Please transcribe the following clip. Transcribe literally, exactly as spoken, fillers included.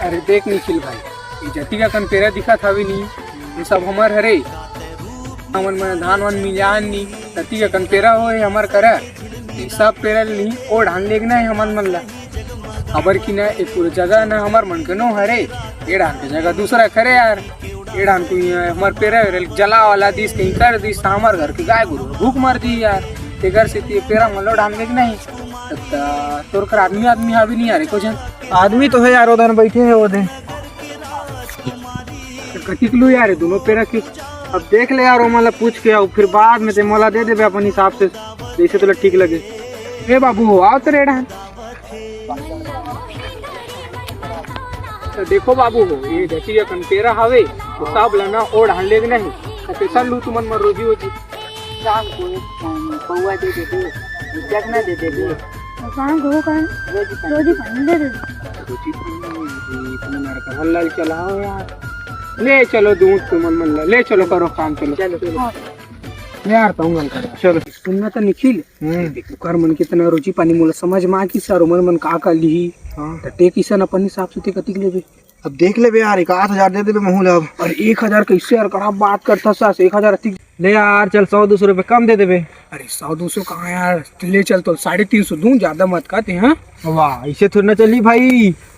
अरे देख निखिल भाई, ये जतिक अकन पेरा दिखत हवे नी, ये सब हमर हरे। हमन मन धान वान मिंजान नी, जतिक अकन पेरा होए हमर करा, ये सब पेरा ल नी ओ ढान लेगना हे हमन मन ला। काबर कि ना, ये पूरा जगह ना हमर मन के नो हरे, ये ढान के जगह दूसरा करे यार। ये ढान को ये हमर पेरा वेरा ल जला वाला दिस, कहीं कर दिस, त हमर घर के गाय गोरू भूख मर जी यार। तेकर सेती ये पेरा मन लो ढान लेगना हे। त, त तोर कर आदमी, आदमी हावी नहीं यार, एको झन? आदमी तो है यार, उधर बैठे हैं उधर। त कतिक लू यार, ये दोनों पेरा के। अब देख ले यार, ओमन ला पूछ के आओ, फिर बाद में ते मोला दे देबे अपन हिसाब से, जैसे तोला ठीक लगे। ए बाबू हो, आओ तो रे ढान। त देखो बाबू हो, ये जतिक अकन पेरा हवे, तो सब ला ना ओ ढान लेगना हे। त कैसन लू तुमन मन रोजी वोजी? शाम को एक पौवा दे देबे, जगना दे देबे। शाम को का? रोजी पानी। रोजी पानी दे देबे। रोजी पानी, तुमन यार का हल्ला चलाओ यार। ले चलो दूध तुमन मन ला, ले चलो करो काम, चलो। चलो, चलो। हाँ। ले यार तुमन कर। चलो। सुनना तो निखिल, हम्म। ओकर मन कितना रोजी पानी मोला समझ में आ कि सर ओमन मन का का लिही। हाँ। त ते किसन अपन हिसाब से ते कतिक लेबे? अब देख लेबे यार, एक आध हजार दे देबे महू ला अब। अरे एक हजार कैसे यार, खराब बात करता सास, एक हजार अतिक। ले यार, चल सौ दो सौ रुपये कम दे देबे। अरे सौ दो सौ कहाँ यार, ले चल तो साढ़े तीन सौ दूं, ज्यादा मत कहते हैं। वाह, इसे थोड़ी ना चली भाई।